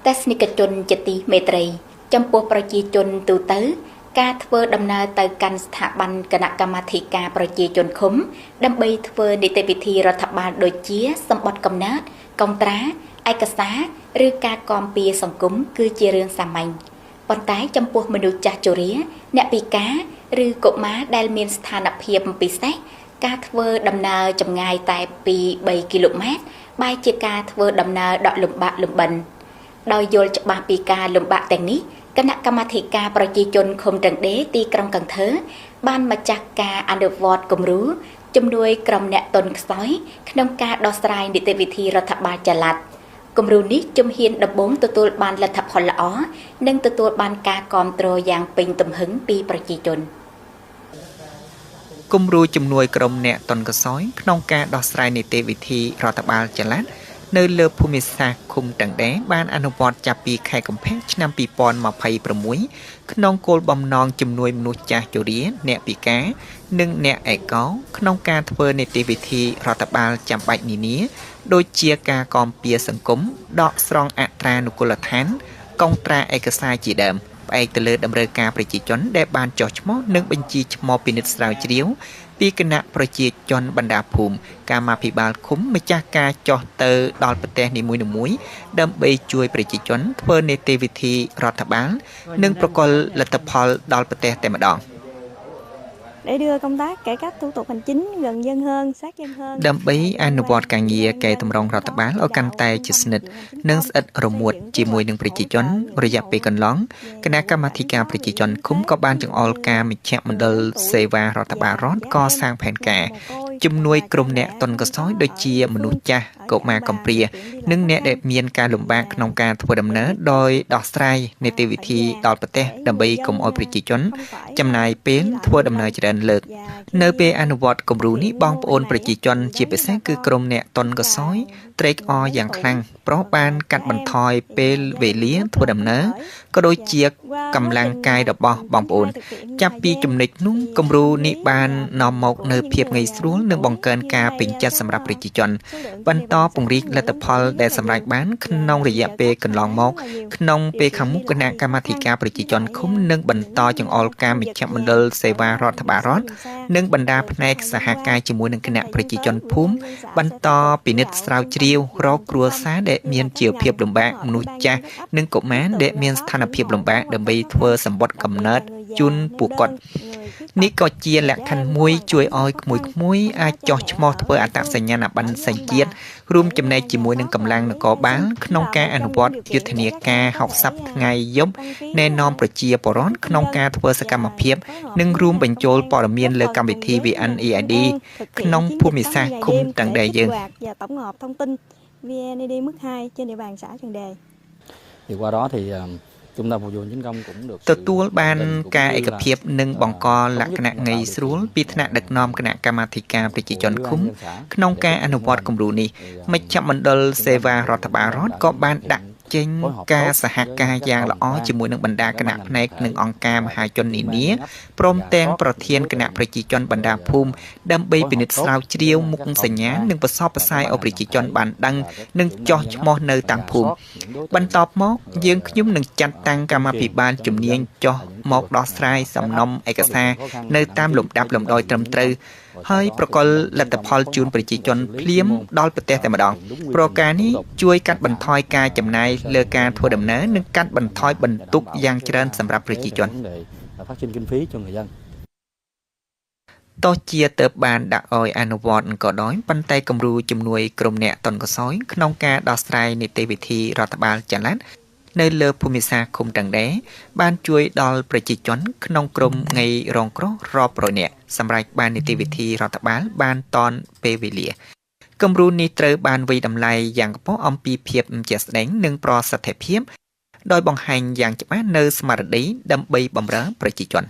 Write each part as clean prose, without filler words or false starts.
ទស្សនិកជនជាទីមេត្រី ចំពោះប្រជាជនទូទៅ ការធ្វើដំណើរទៅកាន់ស្ថាប័នគណៈកម្មាធិការប្រជាជនឃុំ ដើម្បីធ្វើនីតិវិធីរដ្ឋបាលដូចជាសម្បត្តិកំណើតកុងត្រាឯកសារឬការគាំពារសង្គមគឺជារឿងសាមញ្ញប៉ុន្តែចំពោះមនុស្សចាស់ជរាអ្នកពិការឬកុមារដែលមានស្ថានភាពពិសេសការធ្វើដំណើរចម្ងាយតែ2 3គីឡូម៉ែត្របែរជាការធ្វើដំណើរដ៏លំបាកលំបិនដោយយល់ច្បាស់ពីការលំបាកទាំងនេះគណៈកម្មាធិការប្រជាជនឃុំតឹងដេទីក្រុងកង្ធើបានម្ចាស់ការអនុវត្តគំរូជំនួយក្រុមអ្នកទន់ខ្សោយក្នុងការដោះស្រាយនីតិវិធីរដ្ឋបាលចល័តគំរូនេះជំហានដំបូងទទួលបានលទ្ធផលល្អនិងទទួលបានការគាំទ្រយ៉ាងពេញទំហឹងពីប្រជាជនគំរូជំនួយក្រុមអ្នកទន់ខ្សោយក្នុងការដោះស្រាយនីតិវិធីរដ្ឋបាលចល័តនៅលើភូមិសាស្ត្រឃុំតឹងដេបានអនុវត្តចាប់ពីខែកុម្ភៈឆ្នាំ2026ក្នុងគោលបំណងជំនួយមនុស្សចាស់ជរាអ្នកពិការនិងអ្នកឯកោក្នុងការធ្វើនីតិវិធីរដ្ឋបាលចាំបាច់នានាដូចជាការគាំពារសង្គមដកស្រង់អត្រានុកូលដ្ឋានកុងត្រាឯកសារជាដើមផ្អែកទៅលើតម្រូវការប្រជាជនដែលបានចុះឈ្មោះនិងបញ្ជីឈ្មោះពិនិត្យស្រាវជ្រាវពីគណៈប្រជាជនបណ្ដាភូមិកម្មាភិបាលឃុំម្ចាស់ការចុះទៅដល់ប្រទេសនីមួយៗដើម្បីជួយប្រជាជនធ្វើនីតិវិធីរដ្ឋបាលនិងប្រកល់លទ្ធផលដល់ប្រទេសតែម្ដង để đưa công tác cải cách thủ tục hành chính gần dân hơn, sát dân hơn. ដើម្បីអនុវត្តការងារកែតម្រង់រដ្ឋបាលឲ្យកាន់តែជាស្និទ្ធនិងស្អិតរមួតជាមួយនឹងប្រជាជនរយៈពេលកន្លងគណៈកម្មាធិការប្រជាជនឃុំក៏បានចង្អុលការមជ្ឈមណ្ឌលសេវារដ្ឋបាលរដ្ឋកសាងផែនការជំនួយក្រុមអ្នកទន់ខ្សោយដូចជាមនុស្សចាស់កុមារកំព្រានិងអ្នកដែលមានការលំបាកក្នុងការធ្វើដំណើរដោយដោះស្រាយនីតិវិធីដល់ប្រទេសដើម្បីកុំឲ្យប្រជាជនចំណាយពេលធ្វើដំណើរច្រើនលើកនៅពេលអនុវត្តគំរូនេះបងប្អូនប្រជាជនជាពិសេសគឺក្រុមអ្នកទន់ខ្សោយត្រេកអរយ៉ាងខ្លាំងព្រោះបានកាត់បន្ថយពេលវេលាធ្វើដំណើរក៏ដូចជាកម្លាំងកាយរបស់បងប្អូនចាប់ពីចំណុចនោះគំរូនេះបាននាំមកនូវភាពងាយស្រួលនិងបង្កើនការពេញចិត្តសម្រាប់ប្រជាជនបន្តពង្រីកលទ្ធផលដែលសម្រេចបានក្នុងរយៈពេលកន្លងមកក្នុងពេលខាងមុខគណៈកម្មាធិការប្រជាជនឃុំនឹងបន្តចង្អុលការមជ្ឈមណ្ឌលសេវារដ្ឋបាលរដ្ឋនិងបណ្ដាផ្នែកសហការជាមួយនឹងគណៈប្រជាជនភូមិបន្តពិនិត្យស្រាវជ្រាវរកគ្រួសារដែលមានជីវភាពលំបាកមនុស្សចាស់និងកុមារដែលមានស្ថានភាពលំបាកដើម្បីធ្វើសម្បត្តិកំណើតជូនពួកគាត់នេះក៏ជាលក្ខខណ្ឌមួយជួយឲ្យក្មួយៗអាចចុះឈ្មោះធ្វើអត្តសញ្ញាណប័ណ្ណសញ្ជាតិរួមចំណែកជាមួយនឹងកម្លាំងនគរបាលក្នុងការអនុវត្តយុទ្ធនាការ60ថ្ងៃយប់ណែនាំប្រជាពលរដ្ឋក្នុងការធ្វើសកម្មភាពនិងរួមបញ្ចូលព័ត៌មានលើកម្មវិធី VNeID ក្នុងភូមិសាស្ត្រឃុំតឹងដេយើង tổng hợp thông tin VNeID mức 2 trên địa bàn xã Trần Đề. Thì qua đó thì trung tâm phục vụ hành chính công cũng được ទទួលបានការឯកភាពនិងបង្កលក្ខណៈងាយស្រួលពីថ្នាក់ដឹកនាំគណៈកម្មាធិការប្រជាជនឃុំក្នុងការអនុវត្តគំរូនេះមជ្ឈមណ្ឌលសេវារដ្ឋបាលរដ្ឋក៏បានដាក់ចេញការសហការយ៉ាងល្អជាមួយនឹងបណ្ដាគណៈផ្នែកនិងអង្គការមហាជននានាព្រមទាំងប្រធានគណៈប្រជាជនបណ្ដាភូមិដើម្បីពិនិត្យស្រាវជ្រាវមុខសញ្ញានិងប្រសពផ្សាយឲ្យប្រជាជនបានដឹងនិងចោះឈ្មោះនៅតាមភូមិបន្ទាប់មកយើងខ្ញុំនឹងចាត់តាំងកម្មាភិបាលជំនាញចុះមកដោះស្រាយសំណុំឯកសារនៅតាមលំដាប់លំដោយត្រឹមត្រូវហើយប្រកល់លទ្ធផលជូនប្រជាជនភ្លាមដល់ប្រទេសតែម្ដងប្រការនេះជួយកាត់បន្ថយការចំណាយលើការធ្វើដំណើរនិងកាត់បន្ថយបន្ទុកយ៉ាងច្រើនសម្រាប់ប្រជាជន phát sinh kinh phí cho người dân ទោះជាទៅបានដាក់ឲ្យអនុវត្តក៏ដោយប៉ុន្តែគំរូជំនួយក្រុមអ្នកទន់ខ្សោយក្នុងការដោះស្រាយនីតិវិធីរដ្ឋបាលចល័តនៅលើភូមិសាស្ត្រឃុំតឹងដេបានជួយដល់ប្រជាជនក្នុងក្រុមងាយរងគ្រោះរាប់រយនាក់សម្រាប់បាននីតិវិធីរដ្ឋបាលបានតាន់ពេលវេលាគំរូនេះត្រូវបានវាយតម្លៃយ៉ាងខ្ពស់អំពីភាពជាក់ស្ដែងនិងប្រសិទ្ធភាពដោយបង្ហាញយ៉ាងច្បាស់នៅស្មារតីដើម្បីបម្រើប្រជាជន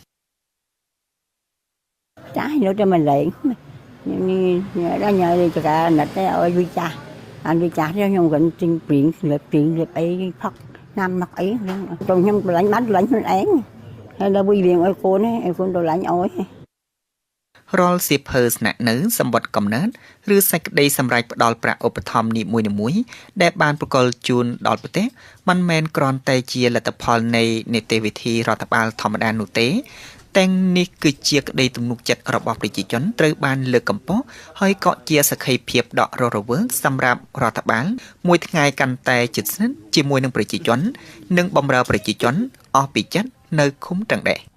ចាស់នោះទៅមិនលេង đó nhờ đi cho cả nịch đấy ơi vui cha anh vui cha chứ không gần tiên biển lệp tiền lệp ấy phát năm mặc ấy trong nhưng lãnh bánh lãnh lên án hay là vui liền ơi cô này cô đồ lãnh ôi រាល់សៀវភៅស្នាក់នៅ សំបុត្រកំណើតឬសេចក្តីសម្រេចផ្ដល់ប្រាក់ឧបត្ថម្ភនីមួយៗដែលបានប្រគល់ជូនដល់ប្រទេសមិនមែនគ្រាន់តែជាលទ្ធផលនៃនីតិវិធីរដ្ឋបាលធម្មតានោះទេទាំងនេះគឺជាក្តីទំនុកចិត្តរបស់ប្រជាជនត្រូវបានលើកកម្ពស់ហើយក៏ជាសក្ខីភាពដ៏រស់រវើកសម្រាប់រដ្ឋបាលមួយថ្ងៃកាន់តែជិតស្និទ្ធជាមួយនឹងប្រជាជន និងបម្រើប្រជាជនអស់ពីចិត្តនៅឃុំទាំងដេះ។